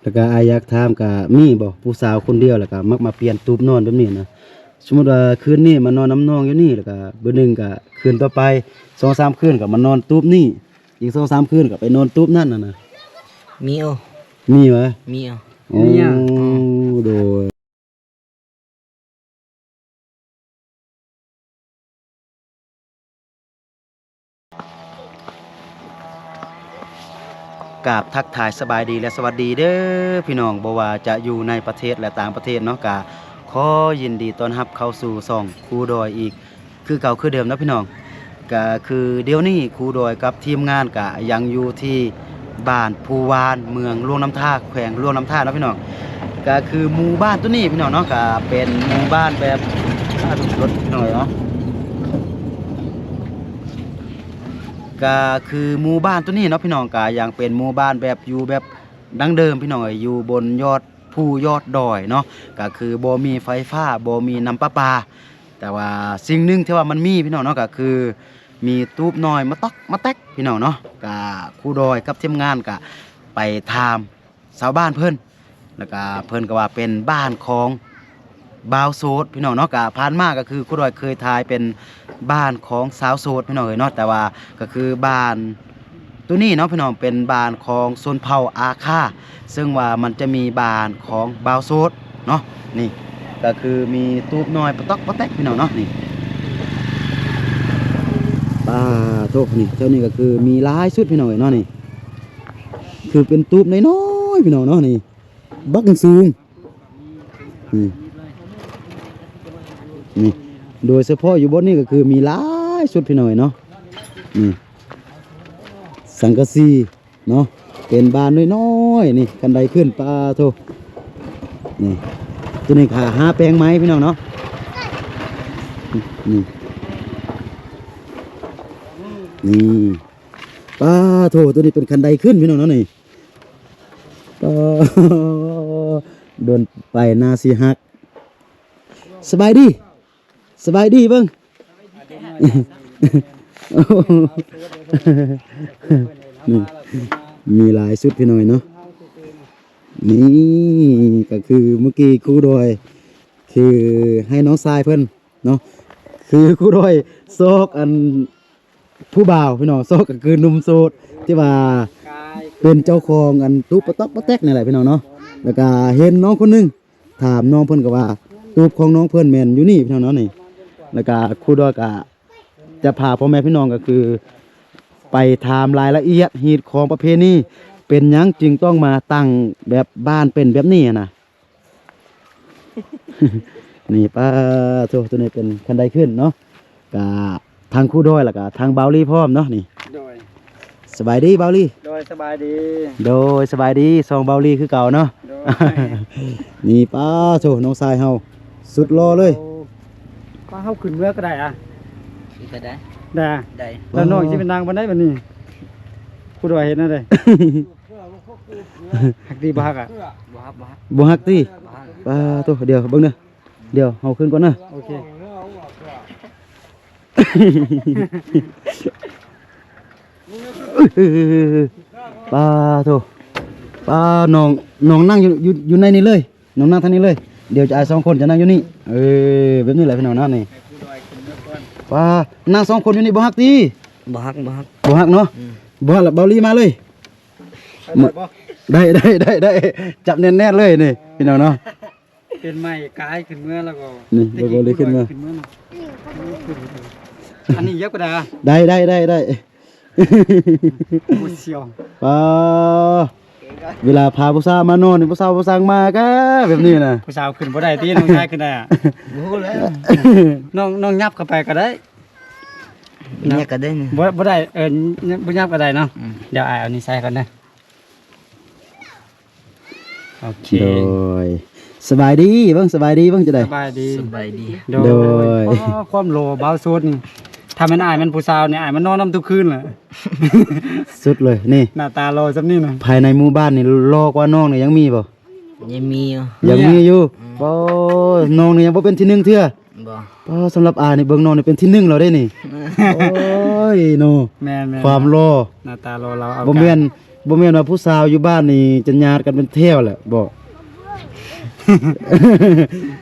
ແລ້ວກະອ້າຍຢາກຖາມ ກະມີບໍ່ຜູ້ສາວຄົນດຽວ ແລ້ວກະມັກມາປ່ຽນຕູບນອນແບບນີ້ນະ? ສົມມຸດວ່າຄືນນີ້ມານອນນຳນ້ອງຢູ່ນີ້ ແລ້ວກະມື້ໜຶ່ງກະຄືນຕໍ່ໄປ ສອງສາມຄືນກະມານອນຕູບນີ້ ອີກສອງສາມຄືນກະໄປນອນຕູບນັ້ນຫັ້ນນະ. ມີເອົາ ມີຫວາ? ມີເອົາ ໂອ້ ມີຫຍັງ? ໂດຍ. ກາບທັກທາຍສະບາຍດີ ແລະ ສະຫວັດດີເດີພີ່ນ້ອງ ບໍ່ວ່າຈະຢູ່ໃນປະເທດ ແລະ ຕ່າງປະເທດເນາະ ກະຂໍຍິນດີຕ້ອນຮັບເຂົ້າສູ່ຊ່ອງຄູດອຍອີກ ຄືເກົ່າຄືເດີມເນາະພີ່ນ້ອງ. ກະຄືດຽວນີ້ຄູດອຍກັບທີມງານກະຍັງຢູ່ທີ່ບ້ານພູວານ ເມືອງຫຼວງນ້ຳທາ ແຂວງຫຼວງນ້ຳທາເນາະພີ່ນ້ອງ. ກະຄືໝູ່ບ້ານໂຕນີ້ພີ່ນ້ອງເນາະ ກະເປັນໝູ່ບ້ານແບບ ອາ ລົດພີ່ນ້ອງເນາະ ກະຄືໝູ່ບ້ານໂຕນີ້ເນາະພີ່ນ້ອງ ກະຍັງເປັນໝູ່ບ້ານແບບຢູ່ແບບດັ້ງເດີມພີ່ນ້ອງເອີຍ ຢູ່ບົນຍອດພູຍອດດອຍເນາະ ກະຄືບໍ່ມີໄຟຟ້າ ບໍ່ມີນ້ຳປະປາ. ແຕ່ວ່າສິ່ງໜຶ່ງທີ່ວ່າມັນມີພີ່ນ້ອງເນາະ ກະຄືມີຕູບນ້ອຍມາຕອກມາແຕກພີ່ນ້ອງເນາະ. ກະຄູດອຍກັບທີມງານກະໄປຖາມຊາວບ້ານເພິ່ນ ແລ້ວກະເພິ່ນກະວ່າເປັນບ້ານຂອງບ່າວໂສດພີ່ນ້ອງເນາະ. ກະຜ່ານມາກະຄືຄູດອຍເຄີຍຖ່າຍເປັນບ້ານຂອງສາວໂສດພີ່ນ້ອງເອີຍເນາະ ແຕ່ວ່າກະຄືບ້ານ ໂຕນີ້ເນາະພີ່ນ້ອງ ເປັນບ້ານຂອງຊົນເຜົ່າອາຄາ ເຊິ່ງວ່າມັນຈະມີບ້ານຂອງບ່າວໂສດເນາະ. ນີ້ກະຄືມີຕູບນ້ອຍປະຕອກປະແຕກພີ່ນ້ອງເນາະ. ນີ້ ປາໂທ້ ນີ້ ແຖວນີ້ກະຄືມີຫຼາຍສຸດພີ່ນ້ອງເອີຍເນາະ. ນີ້ຄືເປັນຕູບນ້ອຍໆພີ່ນ້ອງເນາະ ນີ້ ບັກສູງ. ນີ້ ນີ້ ໂດຍສະເພາະຢູ່ບ່ອນນີ້ກະຄືມີຫຼາຍສຸດພີ່ນ້ອງເອີຍເນາະ. ນີ້ ສັງກະສີເນາະ ເປັນບ້ານນ້ອຍໆ ນີ້ ຄັນໄດຂຶ້ນ ປາໂທ້. ນີ້ ໂຕນີ້ກະຫາແປງໃໝ່ພີ່ນ້ອງເນາະ. ນີ້ ນີ້ ປາໂທ້ ໂຕນີ້ເປັນຄັນໄດຂຶ້ນພີ່ນ້ອງເນາະ. ນີ້ ປາ ດົນໄປໜ້າຊິຫັກ. ສະບາຍດີ ສະບາຍດີເບິ່ງ. ນີ້ ມີຫຼາຍຊຸດພີ່ນ້ອງເນາະ. ນີ້ກະຄືມື້ກີ້ຄູດອຍ ຄືໃຫ້ນ້ອງຊາຍເພິ່ນເນາະ ຄືຄູດອຍຊອກອັນ ຜູ້ບ່າວພີ່ນ້ອງ ຊອກກະຄືໜຸ່ມໂສດ ທີ່ວ່າເປັນເຈົ້າຂອງອັນຕູບປະຕອກປະແຕກນີ້ແຫຼະພີ່ນ້ອງເນາະ. ແລ້ວກະເຫັນນ້ອງຄົນໜຶ່ງ ຖາມນ້ອງເພິ່ນກະວ່າ ຕູບຂອງນ້ອງເພິ່ນແມ່ນຢູ່ນີ້ພີ່ນ້ອງເນາະ. ນີ້ ແລ້ວກະຄູດອຍກະຈະພາພໍ່ແມ່ພີ່ນ້ອງກະຄື ໄປຖາມລາຍລະອຽດຮີດຄອງປະເພນີ ເປັນຫຍັງຈຶ່ງຕ້ອງມາຕັ້ງແບບບ້ານເປັນແບບນີ້ຫັ້ນນະ. ນີ້ ປາໂທ້ ໂຕນີ້ເປັນຄັນໄດຂຶ້ນເນາະ ກະທັງຄູດອຍ ແລ້ວກະທັງບ່າວລີພ້ອມເນາະ. ນີ້ ໂດຍ ສະບາຍດີບ່າວລີ. ໂດຍ ສະບາຍດີ. ໂດຍ ສະບາຍດີ ຊ່ອງບ່າວລີຄືເກົ່າເນາະ. ໂດຍ ນີ້ ປາໂທ້ ນ້ອງຊາຍເຮົາສຸດຫຼໍ່ເລີຍ. ປາ ເຮົາຂຶ້ນເມືອກະໄດ້ອະ ກະໄດ້ ໄດ້ອະ ໄດ້. ແລ້ວນ້ອງຊິໄປນັ່ງບ່ອນໃດບັດນີ້ ຄູດອຍເຮັດແນວໃດ? ຮັກຕິບໍ່ຮັກອະ? ບໍ່ຮັກ ບໍ່ຮັກ ບໍ່ຮັກຕິ? ບໍ່ຮັກ. ປາໂທ້ ດຽວເບິ່ງເດີ ດຽວເຮົາຂຶ້ນກ່ອນເດີ. ໂອເຄ ປາໂທ້ ປາ ນ້ອງ ນ້ອງນັ່ງຢູ່ ຢູ່ ຢູ່ໃນນີ້ເລີຍ ນ້ອງນັ່ງທາງນີ້ເລີຍ. ດຽວຈະ ອ້າຍສອງຄົນຈະນັ່ງຢູ່ນີ້ ເອີ ແບບນີ້ແຫຼະພີ່ນ້ອງເນາະ. ນີ້ ປາ ນັ່ງສອງຄົນຢູ່ນີ້ບໍ່ຮັກຕິ? ບໍ່ຮັກ ບໍ່ຮັກ ບໍ່ຮັກເນາະ. ອືມ ບໍ່ຮັກລະ ບ່າວລີມາເລີຍ. ໄດ້ ໄດ້ ໄດ້ ໄດ້ ຈັບແໜ້ນໆເລີຍນີ້ພີ່ນ້ອງເນາະ. ເປັນໄມ້ກາຍຂຶ້ນເມືອແລ້ວກໍ ນີ້ ເບິ່ງ ເບິ່ງເລີຍຂຶ້ນເມືອ ຂຶ້ນເມືອເນາະ. ອັນນີ້ຢຽບກະດາ ໄດ້ ໄດ້ ໄດ້ ໄດ້. ໂອ້ຍ ສຽວ ປາ ເວລາພາຜູ້ສາວມານອນນີ້ ຜູ້ສາວບໍ່ສັ່ງມາກະແບບນີ້ນະ. ຜູ້ສາວຂຶ້ນບໍ່ໄດ້ຕິ ນ້ອງຊາຍຂຶ້ນໄດ້ອະ? ບໍ່ຮູ້ແລ້ວ ນ້ອງ ນ້ອງຫຍັບເຂົ້າໄປກະໄດ້. ຫຍັບກະໄດ້ນີ້ ບໍ່ ບໍ່ໄດ້ ເອີ ບໍ່ຫຍັບກະໄດ້ເນາະ. ອືມ ດຽວອ້າຍເອົານີ້ໃສ່ກ່ອນເດີ. ໂອເຄ ໂດຍ ສະບາຍດີເບິ່ງ ສະບາຍດີເບິ່ງ ຈັ່ງໃດ? ສະບາຍດີ ສະບາຍດີ. ໂດຍ ໂດຍ ອໍ ຄວາມຫຼໍ່ບ່າວໂສດນີ້ ຖ້າແມ່ນອ້າຍແມ່ນຜູ້ສາວນີ້ ອ້າຍມານອນນຳທຸກຄືນແຫຼະ. ສຸດເລີຍນີ້ ໜ້າຕາຫຼໍ່ສ່ຳນີ້ນະ. ພາຍໃນໝູ່ບ້ານນີ້ຫຼໍ່ກວ່ານ້ອງນີ້ຍັງມີບໍ່? ຍັງມີຢູ່ ຍັງມີຢູ່. ອືມ ໂອ້ ນ້ອງນີ້ຍັງບໍ່ເປັນທີໜຶ່ງເທື່ອ. ບໍ່ ປ້າ ສຳລັບອ້າຍນີ້ເບິ່ງນ້ອງນີ້ເປັນທີໜຶ່ງແລ້ວເດ້ນີ້. ໂອ້ຍເນາະ ແມ່ນໆ ຄວາມຫຼໍ່ ໜ້າຕາຫຼໍ່ລາວເອົາ ບໍ່ແມ່ນ ບໍ່ແມ່ນວ່າຜູ້ສາວຢູ່ບ້ານນີ້ຈະຍາດກັນເປັນແຖວແຫຼະບໍ່?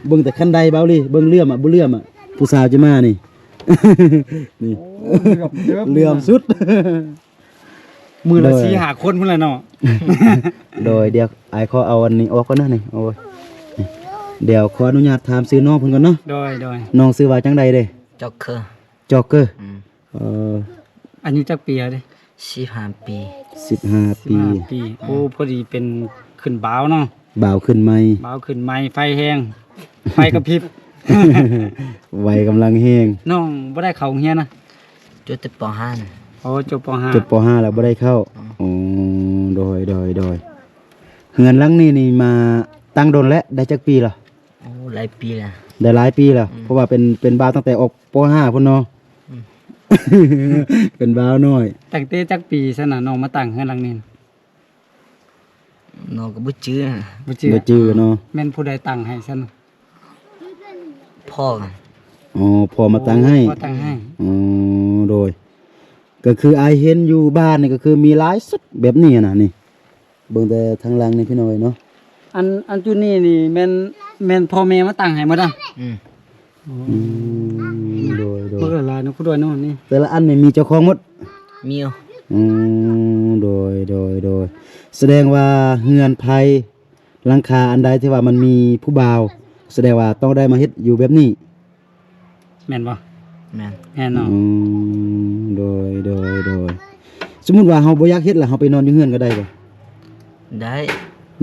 ເບິ່ງແຕ່ຄັນໄດເບົາລີ ເບິ່ງເຫຼື້ອມອະ ບໍ່ເຫຼື້ອມອະ ຜູ້ສາວຈະມານີ້ ນີ້ ໂອ້ ເຫຼື້ອມເດີ ເຫຼື້ອມສຸດ ມື້ລະ ໂດຍ ສີ່ຫ້າຄົນພຸ້ນແຫຼະເນາະ. ໂດຍ ດຽວອ້າຍຂໍເອົາອັນນີ້ອອກກ່ອນເດີນີ້ ໂອ້ຍ ດຽວຂໍອະນຸຍາດຖາມຊື່ນ້ອງເພິ່ນກ່ອນເນາະ. ໂດຍ ໂດຍ ນ້ອງຊື່ວ່າຈັ່ງໃດເດ້? ຈອກເຄີ ຈອກເກີ ອືມ ເອີ ອາຍຸຈັກປີແລ້ວເດ້? ສິບຫ້າປີ ສິບຫ້າປີ ສິບຫ້າປີ ໂອ້ ອືມ ພໍດີເປັນຂຶ້ນບ່າວເນາະ ບ່າວຂຶ້ນໃໝ່ ບ່າວຂຶ້ນໃໝ່ ໄຟແຮງ ໄຟກະພິບ ໄຟກຳລັງແຮງ. ນ້ອງບໍ່ໄດ້ເຂົ້າໂຮງຮຽນນະ? ຈົບແຕ່ ປໍຫ້າ ໂອ້ ຈົບ ປໍຫ້າ ຈົບ ປໍຫ້າ ແລ້ວບໍ່ໄດ້ເຂົ້າ ອືມ ໂອ້ ໂດຍ ໂດຍ ໂດຍ ເຮືອນຫຼັງນີ້ນີ້ມາຕັ້ງດົນແລ້ວ ໄດ້ຈັກປີລະ? ໂອ້ ຫຼາຍປີແລ້ວ ໄດ້ຫຼາຍປີແລ້ວ ອືມ ເພາະວ່າເປັນ ເປັນບ່າວຕັ້ງແຕ່ອອກ ປໍຫ້າ ພຸ້ນເນາະ ອືມ ເປັນບ່າວນ້ອຍ. ຕັ້ງແຕ່ຈັກປີຊັ້ນນະ ນ້ອງມາຕັ້ງເຮືອນຫຼັງນີ້? ນ້ອງກໍບໍ່ຈື່ນະ ບໍ່ຈື່ ບໍ່ຈື່ເນາະ. ແມ່ນຜູ້ໃດຕັ້ງໃຫ້ຊັ້ນ? ພໍ່ ອໍ ພໍ່ມາຕັ້ງໃຫ້ ພໍ່ຕັ້ງໃຫ້ ອໍ ໂດຍ ກໍຄືອ້າຍເຫັນຢູ່ບ້ານນີ້ ກໍຄືມີຫຼາຍສຸດແບບນີ້ນະ ນີ້ ເບິ່ງແຕ່ທາງຫຼັງນີ້ພີ່ນ້ອງເອີຍເນາະ. ອັນ ອັນຈຸດນີ້ນີ້ແມ່ນ ແມ່ນພໍ່ແມ່ມາຕັ້ງໃຫ້ໝົດອະ? ອືມ ອືມ ໂດຍ ໂດຍ ເບິ່ງຫຼາຍໆເນາະ ຜູ້ດ້ວຍເນາະນີ້ ແຕ່ລະອັນນີ້ມີເຈົ້າຂອງໝົດ? ມີຢູ່ ອືມ ໂດຍ ໂດຍ ໂດຍ ສະແດງວ່າເຮືອນໄພ ຫຼັງຄາອັນໃດທີ່ວ່າມັນມີຜູ້ບ່າວ ສະແດງວ່າຕ້ອງໄດ້ມາເຮັດຢູ່ແບບນີ້ ແມ່ນບໍ່? ແມ່ນ ແມ່ນເນາະ ອືມ ໂດຍ ໂດຍ ໂດຍ ສົມມຸດວ່າເຮົາບໍ່ຢາກເຮັດລະ ເຮົາໄປນອນຢູ່ເຮືອນກໍໄດ້ບໍ່? ໄດ້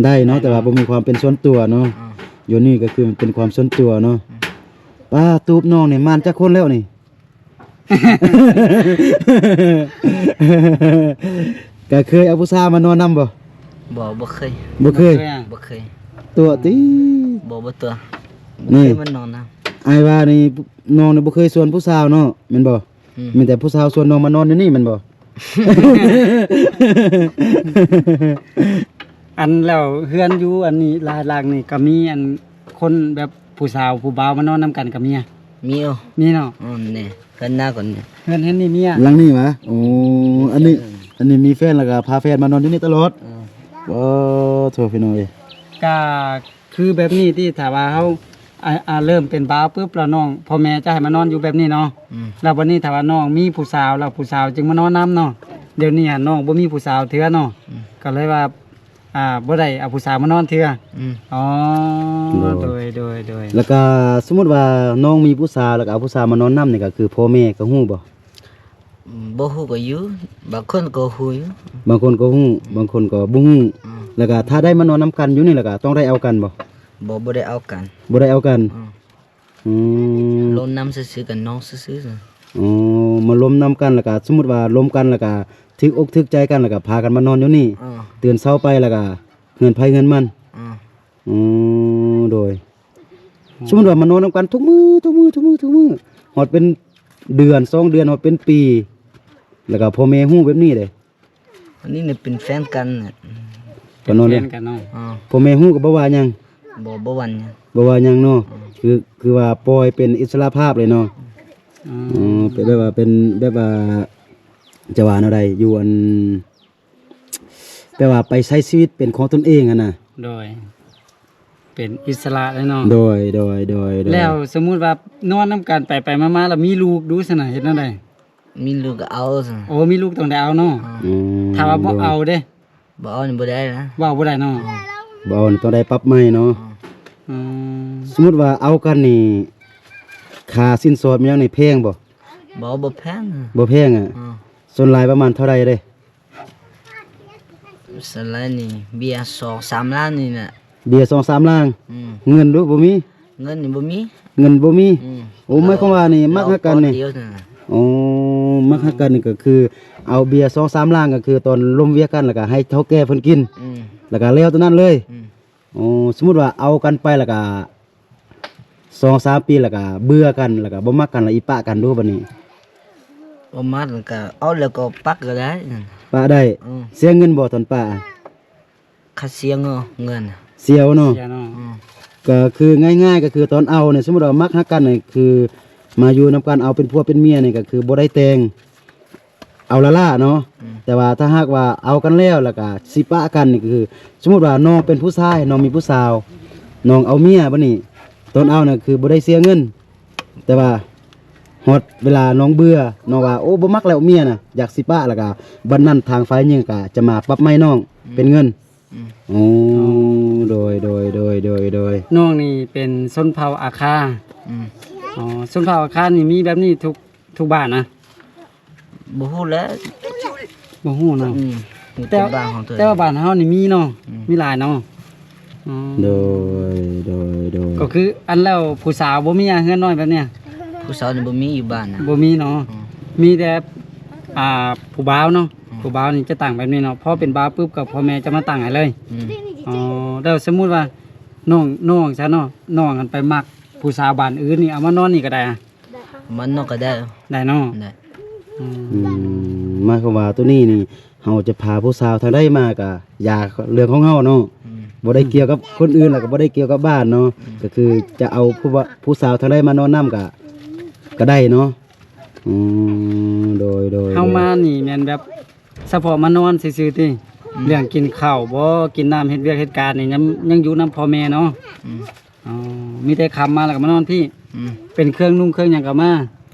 ໄດ້ເນາະ ໄດ້ເນາະ ແຕ່ວ່າບໍ່ມີຄວາມເປັນສ່ວນຕົວເນາະ ອືມ ຢູ່ນີ້ກໍຄືມັນເປັນຄວາມສ່ວນຕົວເນາະ ອືມ ປ້າ ຕູບນ້ອງນີ້ໝານຈັກຄົນແລ້ວນີ້? ກະເຄີຍເອົາຜູ້ສາວມານອນນຳບໍ່? ບໍ່ ບໍ່ເຄີຍ ບໍ່ເຄີຍ ບໍ່ເຄີຍ ຕົວະຕິ? ບໍ່ ບໍ່ຕົວະ ນີ້ ບໍ່ເຄີຍມານອນນຳ ອ້າຍວ່ານີ້ ນ້ອງນີ້ບໍ່ເຄີຍຊວນຜູ້ສາວເນາະ ແມ່ນບໍ່? ອືມ ມີແຕ່ຜູ້ສາວຊວນນ້ອງມານອນຢູ່ນີ້ແມ່ນບໍ່? ອັນແລ້ວເຮືອນຢູ່ອັນນີ້ຫຼາຍຫຼັງນີ້ກໍມີອັນຄົນແບບຜູ້ສາວຜູ້ບ່າວມານອນນຳກັນກໍມີອະ? ມີຢູ່ ມີເນາະ ອືມ ນີ້ເຮືອນນາກໍນີ້ ເຮືອນ ເຮືອນນີ້ມີອະ? ຫຼັງນີ້ຫວາ? ໂອ້ ອັນນີ້ ເອີ ອັນນີ້ມີແຟນແລ້ວກໍພາແຟນມານອນຢູ່ນີ້ຕະຫຼອດ ເອີ ໂອ້ ໂທ້ ພີ່ນ້ອງເອີຍ ກະ ຄືແບບນີ້ຕິ ຖ້າວ່າເຮົາ ອາ ອາ ເລີ່ມເປັນບ່າວປຶບ ແລ້ວນ້ອງ ພໍ່ແມ່ຈະໃຫ້ມານອນຢູ່ແບບນີ້ເນາະ ອືມ ແລ້ວບັດນີ້ຖ້າວ່ານ້ອງມີຜູ້ສາວ ແລ້ວຜູ້ສາວຈຶ່ງມານອນນຳເນາະ ດຽວນີ້ຫັ້ນນ້ອງບໍ່ມີຜູ້ສາວເທື່ອເນາະ ອືມ ກໍເລີຍວ່າ ອ່າ ບໍ່ໄດ້ເອົາຜູ້ສາວມານອນເທື່ອ ອືມ ອໍ ໂດຍ ໂດຍ ໂດຍ ໂດຍ ແລ້ວກໍສົມມຸດວ່ານ້ອງມີຜູ້ສາວ ແລ້ວກໍເອົາຜູ້ສາວມານອນນຳນີ້ ກໍຄືພໍ່ແມ່ກໍຮູ້ບໍ່? ອືມ ບໍ່ຮູ້ກໍຢູ່ ບາງຄົນກໍຮູ້ຢູ່ ບາງຄົນກໍຮູ້ ອືມ ບາງຄົນກໍບໍ່ຮູ້ ອືມ ແລ້ວກໍຖ້າໄດ້ມານອນນຳກັນຢູ່ນີ້ ແລ້ວກໍຕ້ອງໄດ້ເອົາກັນບໍ່? ບໍ່ ບໍ່ໄດ້ເອົາກັນ ບໍ່ໄດ້ເອົາກັນ ອືມ ອືມ ລົມນຳຊື່ໆກັນ ນ້ອງຊື່ໆ ອໍ ມາລົມນຳກັນ ແລ້ວກໍສົມມຸດວ່າລົມກັນ ແລ້ວກໍຖືກອົກຖືກໃຈກັນ ແລ້ວກໍພາກັນມານອນຢູ່ນີ້ ເອີ ຕື່ນເຊົ້າໄປ ແລ້ວກໍເຮືອນໃຜເຮືອນມັນ ເອີ ອືມ ໂດຍ ສົມມຸດວ່າມານອນນຳກັນທຸກມື້ ທຸກມື້ ທຸກມື້ ທຸກມື້ ຮອດເປັນເດືອນ ສອງເດືອນ ຮອດເປັນປີ ແລ້ວກໍພໍ່ແມ່ຮູ້ແບບນີ້ເດ້? ອັນນີ້ນີ້ເປັນແຟນກັນນະ ກໍນອນ ເປັນແຟນກັນເນາະ ອໍ ພໍ່ແມ່ຮູ້ກໍບໍ່ວ່າຫຍັງ? ບໍ່ ບໍ່ວ່າຫຍັງ ບໍ່ວ່າຫຍັງເນາະ ອືມ ຄື ຄືວ່າປ່ອຍເປັນອິດສະຫຼະພາບເລີຍເນາະ ອືມ ອໍ ເປັນແບບວ່າ ເປັນແບບວ່າ ຈະວ່າແນວໃດ ຢູ່ອັນ ແປວ່າໄປໃຊ້ຊີວິດເປັນຂອງຕົນເອງຫັ້ນນະ ໂດຍ ເປັນອິດສະຫຼະເລີຍເນາະ ໂດຍ ໂດຍ ໂດຍ ໂດຍ ແລ້ວສົມມຸດວ່ານອນນຳກັນໄປໆມາໆ ແລ້ວມີລູກດູຊັ້ນນະ ເຮັດແນວໃດ? ມີລູກກໍເອົາຊັ້ນ ໂອ້ ມີລູກຕ້ອງໄດ້ເອົາເນາະ ອືມ ຖ້າວ່າບໍ່ເອົາເດ້? ບໍ່ເອົານີ້ບໍ່ໄດ້ນະ ບໍ່ເອົາບໍ່ໄດ້ເນາະ ອືມ ບໍ່ເອົານີ້ຕ້ອງໄດ້ປັບໃໝ່ເນາະ ອືມ ອືມ ສົມມຸດວ່າເອົາກັນນີ້ ຄ່າສິນສອດແມ່ນຫຍັງນີ້ແພງບໍ່? ບໍ່ ບໍ່ແພງ ບໍ່ແພງອະ ອືມ ສ່ວນຫຼາຍປະມານເທົ່າໃດເດ້? ສ່ວນຫຼາຍນີ້ເບຍສອງສາມລ້ານນີ້ແຫຼະ ເບຍສອງສາມລ້ານ ອືມ ເງິນດູບໍ່ມີ ເງິນນີ້ບໍ່ມີ ເງິນບໍ່ມີ ອືມ ໂອ້ ໝາຍຄວາມວ່ານີ້ມັກຮັກກັນນີ້ ໂອ້ ມັກຮັກກັນນີ້ກໍຄືເອົາເບຍສອງສາມລ້ານ ກໍຄືຕອນລົມວຽກກັນ ແລ້ວກໍໃຫ້ເຖົ້າແກ່ເພິ່ນກິນ ອືມ ແລ້ວກໍແລ້ວຕົວນັ້ນເລີຍ ອືມ ໂອ້ ສົມມຸດວ່າເອົາກັນໄປແລ້ວກໍ ສອງສາມປີແລ້ວກໍເບື່ອກັນ ແລ້ວກໍບໍ່ມັກກັນ ແລ້ວອີປະກັນດູບັດນີ້ ບໍ່ມັກກໍເອົາແລ້ວກໍປະກໍໄດ້ ປະໄດ້ ອືມ ເສຍເງິນບໍ່ຕອນປະ? ຄັນເສຍເງິນ ເສຍເນາະ ເສຍເນາະ ອືມ ກໍຄືງ່າຍໆ ກໍຄືຕອນເອົານີ້ ສົມມຸດວ່າມັກຮັກກັນນີ້ ຄືມາຢູ່ນຳກັນ ເອົາເປັນຜົວເປັນເມຍນີ້ ກໍຄືບໍ່ໄດ້ແຕ່ງ ເອົາລ້າໆເນາະ ອືມ ແຕ່ວ່າຖ້າຫາກວ່າເອົາກັນແລ້ວ ແລ້ວກໍຊິປະກັນນີ້ ກໍຄືສົມມຸດວ່ານ້ອງເປັນຜູ້ຊາຍ ນ້ອງມີຜູ້ສາວ ນ້ອງເອົາເມຍ ບັດນີ້ຕອນເອົານັ້ນຄືບໍ່ໄດ້ເສຍເງິນ ແຕ່ວ່າຮອດເວລານ້ອງເບື່ອ ນ້ອງວ່າ ໂອ້ ບໍ່ມັກແລ້ວເມຍນະ ຢາກຊິປະ ແລ້ວກໍບັດນັ້ນທາງຝ່າຍຍິງກໍຈະມາປັບໃໝນ້ອງ ອືມ ເປັນເງິນ. ອືມ ໂອ້ ໂດຍ ໂດຍ ໂດຍ ໂດຍ ໂດຍ ນ້ອງນີ້ເປັນຊົນເຜົ່າອາຄາ. ອືມ ອໍ ຊົນເຜົ່າອາຄານີ້ມີແບບນີ້ທຸກ ທຸກບ້ານນະ? ບໍ່ຮູ້ແຫຼະ ບໍ່ຮູ້ເນາະ. ອືມ ຮູ້ແຕ່ ແຕ່ບ້ານຂອງຕົວເອງ ແຕ່ວ່າບ້ານເຮົານີ້ມີເນາະ. ອືມ ມີຫຼາຍເນາະ. ອໍ ໂດຍ ໂດຍ ໂດຍ ກໍຄືອັນແລ້ວຜູ້ສາວບໍ່ມີ ອາ ເຮືອນນ້ອຍແບບເນີ້ຍ? ຜູ້ສາວນີ້ບໍ່ມີຢູ່ບ້ານນະ ບໍ່ມີເນາະ. ອືມ ມີແຕ່ ອ່າ ຜູ້ບ່າວເນາະ. ອືມ ຜູ້ບ່າວນີ້ຈະຕັ້ງແບບນີ້ເນາະ ພໍເປັນບ່າວປຶບກໍພໍ່ແມ່ຈະມາຕັ້ງໃຫ້ເລີຍ. ອືມ ອໍ ແລ້ວສົມມຸດວ່ານ້ອງ ນ້ອງຊະເນາະ ນ້ອງອັນໄປມັກຜູ້ສາວບ້ານອື່ນນີ້ ເອົາມານອນນີ້ກໍໄດ້ອະ? ມັນນອກກໍໄດ້ ໄດ້ເນາະ. ໄດ້ ອືມ ອືມ ໝາຍຄວາມວ່າໂຕນີ້ນີ້ ເຮົາຈະພາຜູ້ສາວທາງໃດມາກະຢ່າ ເລື່ອງຂອງເຮົາເນາະ. ອືມ ບໍ່ໄດ້ກ່ຽວກັບຄົນອື່ນ ແລ້ວກໍບໍ່ໄດ້ກ່ຽວກັບບ້ານເນາະ. ອືມ ກໍຄືຈະເອົາຜູ້ວ່າ ຜູ້ສາວທາງໃດມານອນນຳກະ ກໍໄດ້ເນາະ. ອືມ ໂດຍ ໂດຍ ເຮົາມານີ້ແມ່ນແບບສະເພາະມານອນຊື່ໆຕິ? ອືມ ເລື່ອງກິນເຂົ້າບໍ ກິນນ້ຳ ເຮັດວຽກເຮັດການນີ້ຍັງ ຍັງຢູ່ນຳພໍ່ແມ່ເນາະ. ອືມ ອໍ ມີແຕ່ຄ່ຳມາແລ້ວກໍມານອນພີ້. ອືມ ເປັນເຄື່ອງນຸ່ງເຄື່ອງຫຍັງກໍເອົາມາ?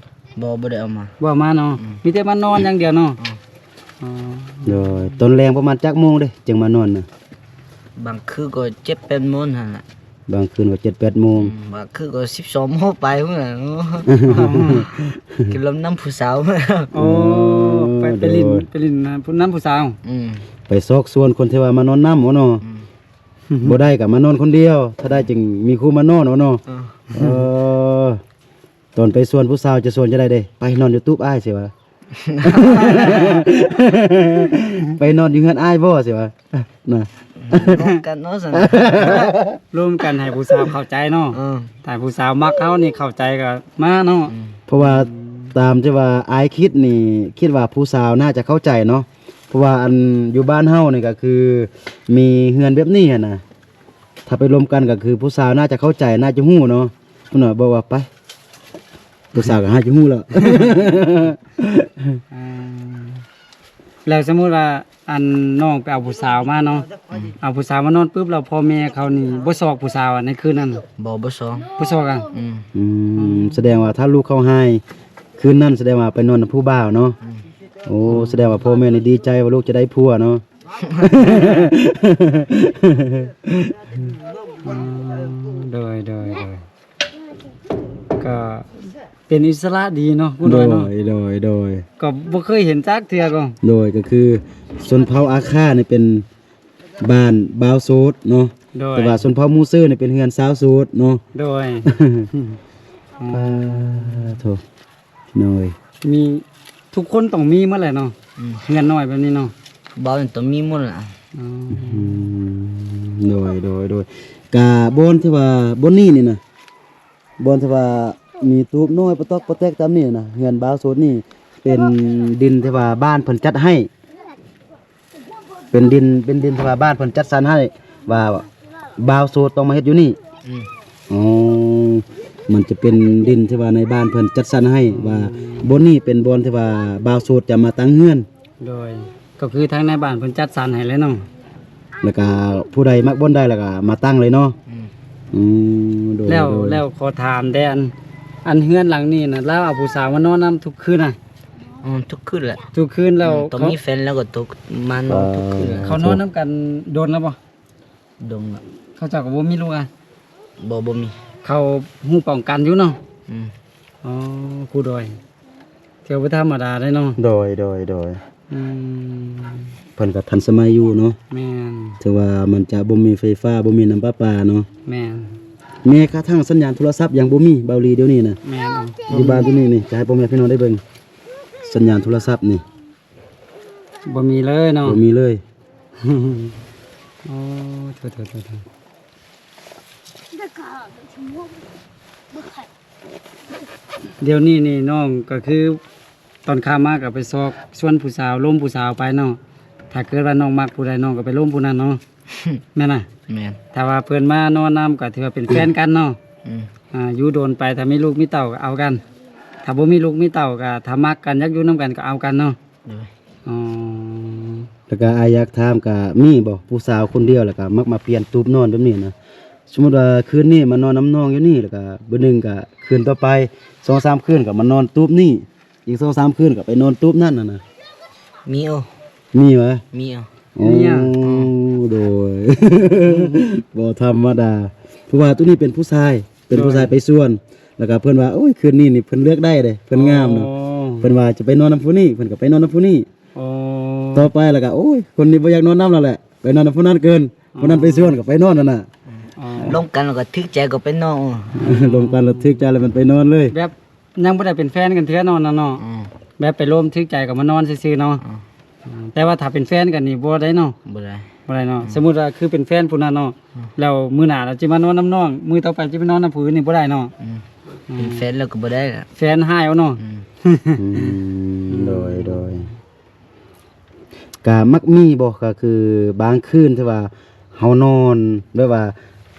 ບໍ່ ບໍ່ໄດ້ເອົາມາ ບໍ່ເອົາມາເນາະ. ອືມ ມີແຕ່ມານອນຢ່າງດຽວເນາະ. ອືມ ອໍ ໂດຍ ຕອນແລງປະມານຈັກໂມງເດ້ ຈຶ່ງມານອນນະ? ບາງຄືນກໍເຈັດແປດໂມງຫັ້ນລະ. ບາງຄືນກໍເຈັດແປດໂມງ. ອືມ ບາງຄືນກໍສິບສອງໂມງປາຍພຸ້ນແຫຼະ. ອໍ ກິນລົມນຳຜູ້ສາວ. ໂອ້ ໂອ້ ໄປ ໄປຫຼິ້ນ ໂດຍ ໄປຫຼິ້ນນຳຜູ້ ນຳຜູ້ສາວ. ອືມ ໄປຊອກຊວນຄົນທີ່ວ່າມານອນນຳເນາະ. ອືມ ບໍ່ໄດ້ກໍມານອນຄົນດຽວ ຖ້າໄດ້ຈຶ່ງມີຄູ່ມານອນເນາະ. ເອີ ເອີ ຕອນໄປຊວນຜູ້ສາວຈະຊວນຈັ່ງໃດເດ້? ໄປນອນຢູ່ຕູບອ້າຍຊິວ່າ ໄປນອນຢູ່ເຮືອນອ້າຍບໍ່ຊິວ່າ ນະ ລົມກັນເນາະຊັ້ນ ລົມກັນໃຫ້ຜູ້ສາວເຂົ້າໃຈເນາະ. ເອີ ຖ້າຜູ້ສາວມັກເຮົານີ້ເຂົ້າໃຈກໍມາເນາະ. ອືມ ເພາະວ່າ ອືມ ຕາມທີ່ວ່າອ້າຍຄິດນີ້ ຄິດວ່າຜູ້ສາວໜ້າຈະເຂົ້າໃຈເນາະ. ເພາະວ່າອັນຢູ່ບ້ານເຮົານີ້ກໍຄືມີເຮືອນແບບນີ້ຫັ້ນນະ ຖ້າໄປລົມກັນກໍຄືຜູ້ສາວໜ້າຈະເຂົ້າໃຈ ໜ້າຈະຮູ້ເນາະ. ເພິ່ນວ່າ ບອກວ່າໄປ ຜູ້ສາວກໍໜ້າຈະຮູ້ແລ້ວ. ອ່າ ແລ້ວສົມມຸດວ່າອັນນ້ອງໄປເອົາຜູ້ສາວມາເນາະ. ອືມ ເອົາຜູ້ສາວມານອນປຶບ ແລ້ວພໍ່ແມ່ເຂົານີ້ບໍ່ຊອກຜູ້ສາວໃນຄືນນັ້ນ? ບໍ່ ບໍ່ຊອກ ບໍ່ຊອກອະ. ອືມ ອືມ ສະແດງວ່າຖ້າລູກເຂົາຮ້າຍຄືນນັ້ນ ສະແດງວ່າໄປນອນນຳຜູ້ບ່າວເນາະ. ອືມ ໂອ້ ສະແດງວ່າພໍ່ແມ່ນີ້ດີໃຈວ່າລູກຈະໄດ້ຜົວເນາະ. ໂດຍ ໂດຍ ໂດຍ ກໍເປັນອິດສະຫຼະດີເນາະ ຜູ້ນ້ອຍເນາະ. ໂດຍ ໂດຍ ໂດຍ ກໍບໍ່ເຄີຍເຫັນຈັກເທື່ອກໍ. ໂດຍ ກໍຄືຊົນເຜົ່າອາຄານີ້ເປັນບ້ານບ່າວໂສດເນາະ. ໂດຍ ແຕ່ວ່າຊົນເຜົ່າມູເຊີນີ້ເປັນເຮືອນຊາວໂສດເນາະ. ໂດຍ ອືມ ປາໂທ ພີ່ນ້ອງເອີຍ ມີ ທຸກຄົນຕ້ອງມີໝົດແຫຼະເນາະ. ອືມ ເຮືອນນ້ອຍແບບນີ້ເນາະ ເບົານີ້ຕ້ອງມີໝົດລະ. ອໍ ອືມ ໂດຍ ໂດຍ ໂດຍ ກະບ່ອນທີ່ວ່າບ່ອນນີ້ນີ້ນະ ບ່ອນທີ່ວ່າມີຕູບນ້ອຍປະຕອກປະແຕກຕາມນີ້ນະ ເຮືອນບ່າວໂສດນີ້ເປັນດິນທີ່ວ່າບ້ານເພິ່ນຈັດໃຫ້ ເປັນດິນ ເປັນດິນທີ່ວ່າບ້ານເພິ່ນຈັດສັນໃຫ້ວ່າບ່າວໂສດຕ້ອງມາເຮັດຢູ່ນີ້. ອືມ ອໍ ມັນຈະເປັນດິນທີ່ວ່າໃນບ້ານເພິ່ນຈັດສັນໃຫ້ ອືມ ວ່າບ່ອນນີ້ເປັນບ່ອນທີ່ວ່າບ່າວໂສດຈະມາຕັ້ງເຮືອນ. ໂດຍ ກໍຄືທາງໃນບ້ານເພິ່ນຈັດສັນໃຫ້ເລີຍເນາະ ແລ້ວກະຜູ້ໃດມັກບ່ອນໃດແລ້ວກະມາຕັ້ງເລີຍເນາະ. ອືມ ອືມ ໂດຍ ແລ້ວ ໂດຍ ແລ້ວຂໍຖາມແດ່ ອັນ ອັນເຮືອນຫຼັງນີ້ນະ ລາວເອົາຜູ້ສາວມານອນນຳທຸກຄືນນະ? ອືມ ທຸກຄືນແຫຼະ ທຸກຄືນແລ້ວ. ອືມ ຕ້ອງມີແຟນແລ້ວກໍຕົກມານອນທຸກຄືນແຫຼະ. ເຂົານອນນຳກັນດົນແລ້ວບໍ່? ດົນແລ້ວ. ເຂົາເຈົ້າກໍບໍ່ມີລູກອະ? ບໍ່ ບໍ່ມີ. ເຂົາຮູ້ປ້ອງກັນຢູ່ເນາະ? ອືມ ອໍ ຄູດອຍ ຖືວ່າບໍ່ທຳມະດາເດ້ເນາະ. ໂດຍ ໂດຍ ໂດຍ ອືມ ເພິ່ນກໍທັນສະໄໝຢູ່ເນາະ. ແມ່ນ ຖືວ່າມັນຈະບໍ່ມີໄຟຟ້າ ບໍ່ມີນ້ຳປະປາເນາະ. ແມ່ນ ແມ້ກະທັ່ງສັນຍານໂທລະສັບຍັງບໍ່ມີ ເບົາຫຼີດຽວນີ້ນະ. ແມ່ນ ຢູ່ບ້ານຕົວນີ້ນີ້ ຈະໃຫ້ພໍ່ແມ່ພີ່ນ້ອງໄດ້ເບິ່ງ ສັນຍານໂທລະສັບນີ້ ບໍ່ມີເລີຍເນາະ. ບໍ່ມີເລີຍ. ໂອ້ ໂທ ໂທ ໂທ ໂທ ດຽວນີ້ນີ້ນ້ອງກໍຄືຕອນຄ່ຳມາກໍໄປຊອກຊວນຜູ້ສາວ ລົມຜູ້ສາວໄປເນາະ. ຖ້າເກີດວ່ານ້ອງມັກຜູ້ໃດ ນ້ອງກໍໄປລົມຜູ້ນັ້ນເນາະ. ແມ່ນນະ? ແມ່ນ. ຖ້າວ່າເພິ່ນມານອນນຳກໍຖືວ່າເປັນແຟນກັນເນາະ. ອືມ ອ່າ ຢູ່ດົນໄປ ຖ້າມີລູກມີເຕົ້າກໍເອົາກັນ ຖ້າບໍ່ມີລູກມີເຕົ້າກໍ ຖ້າມັກກັນ ຢາກຢູ່ນຳກັນກໍເອົາກັນເນາະ. ໂດຍ. ອໍ ແລ້ວກະອ້າຍຢາກຖາມ ກະມີບໍ່ຜູ້ສາວຄົນດຽວ ແລ້ວກະມັກມາປ່ຽນຕູບນອນແບບນີ້ນະ? ສົມມຸດວ່າຄືນນີ້ມານອນນຳນ້ອງຢູ່ນີ້ ແລ້ວກະມື້ໜຶ່ງກະຄືນຕໍ່ໄປ ສອງສາມຄືນກະມານອນຕູບນີ້ ອີກສອງສາມຄືນກໍໄປນອນຕູບນັ້ນນະ. ມີໂອ ມີຫວາ? ມີໂອ ໂອ້ ໂດຍ ບໍ່ທຳມະດາ ເພາະວ່າໂຕນີ້ເປັນຜູ້ຊາຍ ເປັນຜູ້ຊາຍໄປຊວນ ແລ້ວກໍເພິ່ນວ່າ ໂອ້ຍ ຄືນນີ້ນີ້ເພິ່ນເລືອກໄດ້ເດ້ ເພິ່ນງາມເນາະ. ໂອ້ ເພິ່ນວ່າຈະໄປນອນນຳຜູ້ນີ້ ເພິ່ນກໍໄປນອນນຳຜູ້ນີ້. ໂອ້ ຕໍ່ໄປແລ້ວກໍ ໂອ້ຍ ຄົນນີ້ບໍ່ຢາກນອນນຳແລ້ວແຫຼະ ໄປນອນນຳຜູ້ນັ້ນເກີນ ຜູ້ນັ້ນໄປຊວນກໍໄປນອນນັ້ນນະ. ອໍ ລົມກັນແລ້ວກໍຖືກໃຈກໍໄປນອນ ລົມກັນແລ້ວຖືກໃຈແລ້ວມັນໄປນອນເລີຍ ແບບ ຍັງບໍ່ໄດ້ເປັນແຟນກັນເທື່ອເນາະ ເນາະ ອືມ ແບບໄປລົມຖືກໃຈກໍມານອນຊື່ໆເນາະ. ອືມ ອືມ ແຕ່ວ່າຖ້າເປັນແຟນກັນນີ້ບໍ່ໄດ້ເນາະ ບໍ່ໄດ້ ບໍ່ໄດ້ເນາະ. ອືມ ສົມມຸດວ່າຄືເປັນແຟນຜູ້ນັ້ນເນາະ ອືມ ແລ້ວມື້ໜ້າລະຊິມານອນນຳນ້ອງ ມື້ຕໍ່ໄປຊິໄປນອນນຳຜູ້ອື່ນນີ້ບໍ່ໄດ້ເນາະ. ອືມ ອືມ ເປັນແຟນແລ້ວກໍບໍ່ໄດ້ລະ ແຟນຮ້າຍເອົາເນາະ. ອືມ ອືມ ໂດຍ ໂດຍ ກະມັກມີບໍ່ ກະຄືບາງຄືນທີ່ວ່າເຮົານອນ ແບບວ່າ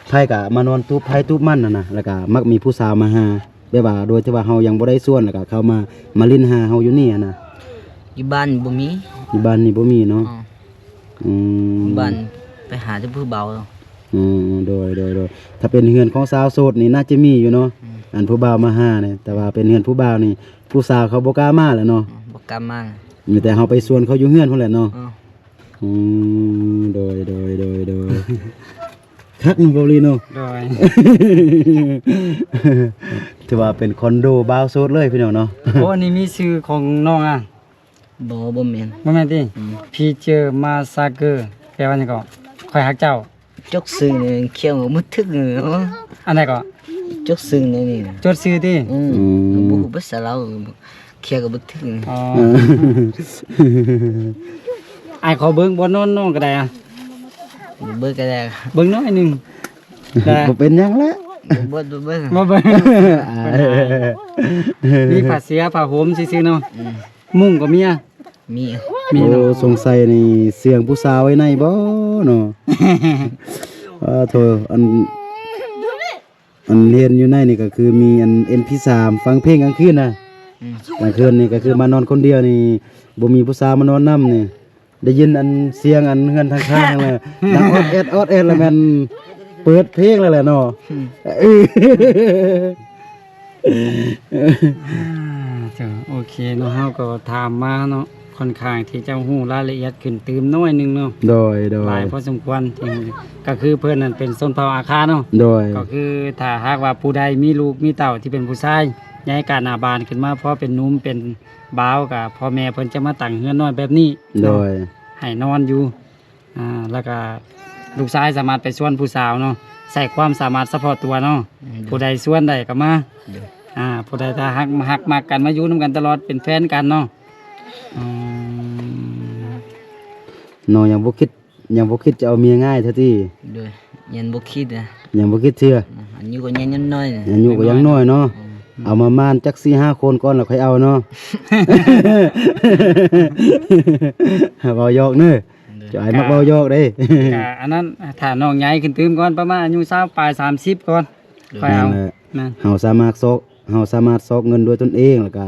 ໃຜກະມານອນຕູບໃຜຕູບມັນຫັ້ນນະ ແລ້ວກະມັກມີຜູ້ສາວມາຫາ ແບບວ່າໂດຍທີ່ວ່າເຮົາຍັງບໍ່ໄດ້ຊວນ ແລ້ວກະເຂົາມາ ມາຫຼິ້ນຫາເຮົາຢູ່ນີ້ຫັ້ນນະ? ຢູ່ບ້ານບໍ່ມີ ຢູ່ບ້ານນີ້ບໍ່ມີເນາະ. ອໍ ອືມ ບ້ານໄປຫາແຕ່ຜູ້ບ່າວ. ອໍ ໂດຍ ໂດຍ ໂດຍ ຖ້າເປັນເຮືອນຂອງສາວໂສດນີ້ໜ້າຈະມີຢູ່ເນາະ. ອືມ ອັນຜູ້ບ່າວມາຫານີ້ ແຕ່ວ່າເປັນເຮືອນຜູ້ບ່າວນີ້ ຜູ້ສາວເຂົາບໍ່ກ້າມາແຫຼະເນາະ. ອືມ ບໍ່ກ້າມາ ມີແຕ່ເຮົາໄປຊວນເຂົາຢູ່ເຮືອນພຸ້ນແຫຼະເນາະ. ອໍ ອືມ ໂດຍ ໂດຍ ໂດຍ ໂດຍ ຄັກເນາະ ເບົາລີເນາະ. ໂດຍ ຖືວ່າເປັນຄອນໂດບ່າວໂສດເລີຍພີ່ນ້ອງເນາະ. ໂອ້ ອັນນີ້ມີຊື່ຂອງນ້ອງອະ? ບໍ່ ບໍ່ແມ່ນ ບໍ່ແມ່ນຕິ? ອືມ Future Massacre ແປວ່າຫຍັງກໍ? ຂ້ອຍຮັກເຈົ້າ. ຈົກຊື່ນີ້ຂຽນບໍ່ຖືກເລີຍ. ອັນໃດກໍ? ຈົກຊື່ນີ້ ຈົດຊື່ຕິ? ອືມ ອືມ ບໍ່ຮູ້ພາສາລາວ ຂຽນກໍບໍ່ຖືກ. ອໍ ອ້າຍຂໍເບິ່ງບ່ອນນອນນ້ອງກໍໄດ້ອະ. ເບິ່ງກໍໄດ້ ເບິ່ງໜ້ອຍໜຶ່ງ. ບໍ່ເປັນຫຍັງແຫຼະ ບໍ່ເບິ່ງ ບໍ່ເບິ່ງ ບໍ່ເບິ່ງ. ມີຜ້າເສື່ອຜ້າຫົ່ມຊື່ໆເນາະ. ອືມ ມຸ້ງກໍມີອະ? ມີ ມີ. ໂອ້ ເນາະ ສົງໄສນີ້ສຽງຜູ້ສາວໄວ້ໃນບໍ່ເນາະ? ອ້າໂທ ອັນ ອັນເຫັນຢູ່ໃນນີ້ກໍຄືມີອັນ ເອັມພີສາມ ຟັງເພງກາງຄືນນະ. ອືມ ກາງຄືນນີ້ກໍຄືມານອນຄົນດຽວນີ້ ບໍ່ມີຜູ້ສາວມານອນນຳນີ້ ໄດ້ຍິນອັນສຽງອັນເຮືອນທາງຂ້າງແລ້ວ ດັງອອດແອດ ອອດແອດ ແລ້ວແມ່ນເປີດເພງແລ້ວແຫຼະເນາະ. ອືມ ເອີ ອ່າ ເຈົ້າ ໂອເຄເນາະ ເຮົາກໍຖາມມາເນາະ ຄ່ອນຂ້າງທີ່ຈະຮູ້ລາຍລະອຽດຂຶ້ນຕື່ມໜ້ອຍໜຶ່ງເນາະ. ໂດຍ ໂດຍ ຫຼາຍພໍສົມຄວນທີ່ ກໍຄືເພິ່ນນັ້ນເປັນຊົນເຜົ່າອາຄາເນາະ. ໂດຍ ກໍຄືຖ້າຫາກວ່າຜູ້ໃດມີລູກມີເຕົ້າທີ່ເປັນຜູ້ຊາຍ ໃຫຍ່ການໜ້າບານຂຶ້ນມາ ພໍເປັນໜຸ່ມເປັນບ່າວ ກໍພໍ່ແມ່ເພິ່ນຈະມາຕັ້ງເຮືອນນ້ອຍແບບນີ້ເນາະ. ໂດຍ ໃຫ້ນອນຢູ່ ອ່າ ແລ້ວກະລູກຊາຍສາມາດໄປຊວນຜູ້ສາວເນາະ ໃຊ້ຄວາມສາມາດສະເພາະຕົວເນາະ. ອືມ ຜູ້ໃດຊວນໄດ້ກໍມາ. ໂດຍ ອ່າ ຜູ້ໃດຖ້າຮັກ ຮັກມັກກັນ ມາຢູ່ນຳກັນຕະຫຼອດ ເປັນແຟນກັນເນາະ. ອືມ ນ້ອງຍັງບໍ່ຄິດ ຍັງບໍ່ຄິດຈະເອົາເມຍງ່າຍແທ້ຕິ? ໂດຍ ຍັງບໍ່ຄິດນະ ຍັງບໍ່ຄິດເທື່ອ. ອືມ ອາຍຸກໍຍັງນ້ອຍ ອາຍຸກໍຍັງນ້ອຍເນາະ. ອືມ ເອົາມາມ່ານຈັກສີ່ຫ້າຄົນກ່ອນແລ້ວຄ່ອຍເອົາເນາະ. ເວົ້າຢອກເນີ ໂດຍ ເຈົ້າອ້າຍມັກເວົ້າຢອກເດ້. ກະອັນນັ້ນ ຖ້ານ້ອງໃຫຍ່ຂຶ້ນຕື່ມກ່ອນ ປະມານອາຍຸຊາວປາຍ ສາມສິບກ່ອນ ໂດຍ ຄ່ອຍເອົາ. ແມ່ນແຫຼະ ແມ່ນ ເຮົາສາມາດຊອກ ເຮົາສາມາດຊອກເງິນດ້ວຍຕົນເອງ ແລ້ວກະ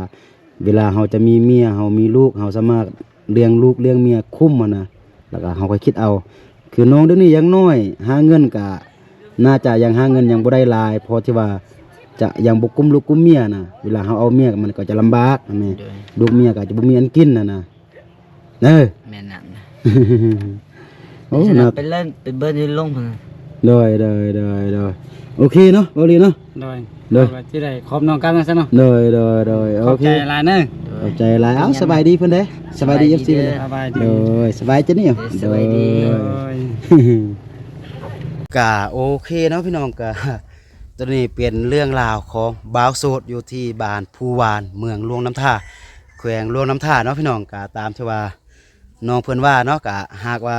ເວລາເຮົາຈະມີເມຍ ເຮົາມີລູກ ເຮົາສາມາດລ້ຽງລູກລ້ຽງເມຍຄຸ້ມຫັ້ນນະ ແລ້ວກະເຮົາຄ່ອຍຄິດເອົາ. ຄືນ້ອງດຽວນີ້ຍັງນ້ອຍ ຫາເງິນກະໜ້າຈະຍັງຫາເງິນຍັງບໍ່ໄດ້ຫຼາຍ ພໍທີ່ວ່າຈະຍັງບໍ່ກຸ້ມລູກກຸ້ມເມຍນະ. ເວລາເຮົາເອົາເມຍ ມັນກໍຈະລຳບາກຫັ້ນແຫຼະ ໂດຍ ລູກເມຍກໍຈະບໍ່ມີອັນກິນຫັ້ນນະ. ເອີ ແມ່ນນະ ໂອ້ ສະນັ້ນ ໄປເລີຍ ໄປເບິ່ງຢູ່ໂລງພຸ້ນ. ໂດຍ ໂດຍ ໂດຍ ໂດຍ ໂອເຄເນາະ ເບົາລີເນາະ. ໂດຍ ໂດຍ ເຮົາກໍຊິໄດ້ຂອບນ້ອງກັນວ່າຊັ້ນເນາະ. ໂດຍ ໂດຍ ໂດຍ ຂອບໃຈ ໂອເຄ ຫຼາຍເດີ ຂອບໃຈຫຼາຍ. ເອົາ ສະບາຍດີເພິ່ນເດ້ ສະບາຍດີ ເອັຟຊີ ເພິ່ນເດ້. ສະບາຍດີ ໂດຍ ສະບາຍເຈົ້ານີ້ ໂດຍ ສະບາຍດີ ໂດຍ ກະໂອເຄເນາະພີ່ນ້ອງ ກະ ໂຕນີ້ເປັນເລື່ອງລາວຂອງບ່າວໂສດຢູ່ທີ່ບ້ານພູວານ ເມືອງຫຼວງນ້ຳທາ ແຂວງຫຼວງນ້ຳທາເນາະພີ່ນ້ອງ. ກະຕາມທີ່ວ່ານ້ອງເພິ່ນວ່າເນາະ ກະຫາກວ່າ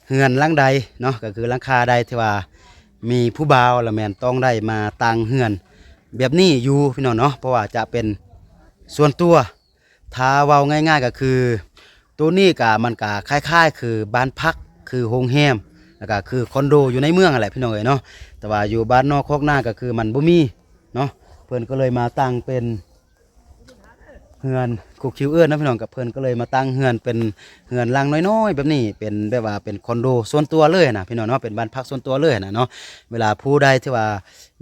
ເຮືອນຫຼັງໃດເນາະ ກະຄືຫຼັງຄາໃດທີ່ວ່າມີຜູ້ບ່າວ ລະແມ່ນຕ້ອງໄດ້ມາຕັ້ງເຮືອນແບບນີ້ຢູ່ພີ່ນ້ອງເນາະ ເພາະວ່າຈະເປັນສ່ວນຕົວ. ຖ້າເວົ້າງ່າຍໆກໍຄື ໂຕນີ້ກະ ມັນກະຄ້າຍໆຄືບ້ານພັກ ຄືໂຮງແຮມ ແລ້ວກະຄືຄອນໂດຢູ່ໃນເມືອງຫັ້ນແຫຼະພີ່ນ້ອງເອີຍເນາະ. ແຕ່ວ່າຢູ່ບ້ານນອກຄອກນາກໍຄືມັນບໍ່ມີເນາະ ເພິ່ນກໍເລີຍມາຕັ້ງເປັນ ເຮືອນຄູຄິວເອີນເນາະພີ່ນ້ອງ ກັບເພິ່ນກໍເລີຍມາຕັ້ງເຮືອນເປັນເຮືອນຫຼັງນ້ອຍໆແບບນີ້ ເປັນແບບວ່າເປັນຄອນໂດສ່ວນຕົວເລີຍນະພີ່ນ້ອງເນາະ ເປັນບ້ານພັກສ່ວນຕົວເລີຍນະເນາະ. ເວລາຜູ້ໃດທີ່ວ່າ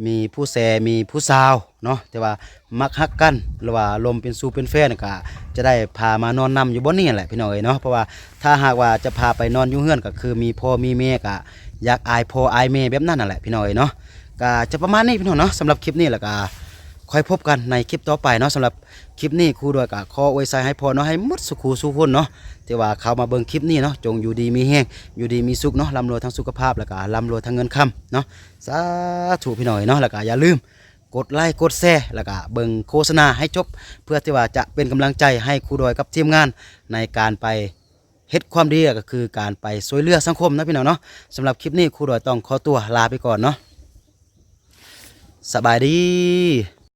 ມີຄູ່ແຊ ມີຜູ້ສາວເນາະ ທີ່ວ່າມັກຮັກກັນ ຫຼືວ່າລົມເປັນຊູ່ເປັນແຟນ ກໍຈະໄດ້ພາມານອນນຳຢູ່ບ່ອນນີ້ແຫຼະພີ່ນ້ອງເອີຍເນາະ. ເພາະວ່າຖ້າຫາກວ່າຈະພາໄປນອນຢູ່ເຮືອນ ກໍຄືມີພໍ່ມີແມ່ ກໍຢາກອາຍພໍ່ອາຍແມ່ແບບນັ້ນຫັ້ນແຫຼະພີ່ນ້ອງເອີຍເນາະ. ກໍຈະປະມານນີ້ພີ່ນ້ອງເນາະ ສຳລັບຄລິບນີ້ ແລ້ວກໍຄ່ອຍພົບກັນໃນຄລິບຕໍ່ໄປເນາະ. ສຳລັບ ຄລິບນີ້ຄູດວຍກໍຂໍອວຍໄຊໃຫ້ພອນເນາະ ໃຫ້ໝົດສູ່ຄູ່ສູ່ຄົນເນາະ ທີ່ວ່າເຂົ້າມາເບິ່ງຄລິບນີ້ເນາະ ຈົ່ງຢູ່ດີມີແຮງ ຢູ່ດີມີສຸກເນາະ ລ່ຳລວຍທາງສຸຂະພາບ ແລ້ວກໍລ່ຳລວຍທາງເງິນຄຳເນາະ ສາທຸພີ່ນ້ອງເອີຍເນາະ. ແລ້ວກໍຢ່າລືມກົດໄລກົດແຊ ແລ້ວກໍເບິ່ງໂຄສະນາໃຫ້ຈົບ ເພື່ອທີ່ວ່າຈະເປັນກຳລັງໃຈໃຫ້ຄູດວຍກັບທີມງານ ໃນການໄປເຮັດຄວາມດີ ກໍຄືການໄປຊ່ວຍເຫຼືອສັງຄົມເນາະພີ່ນ້ອງເນາະ. ສຳລັບຄລິບນີ້ຄູດວຍຕ້ອງຂໍຕົວລາໄປກ່ອນເນາະ ສະບາຍດີ.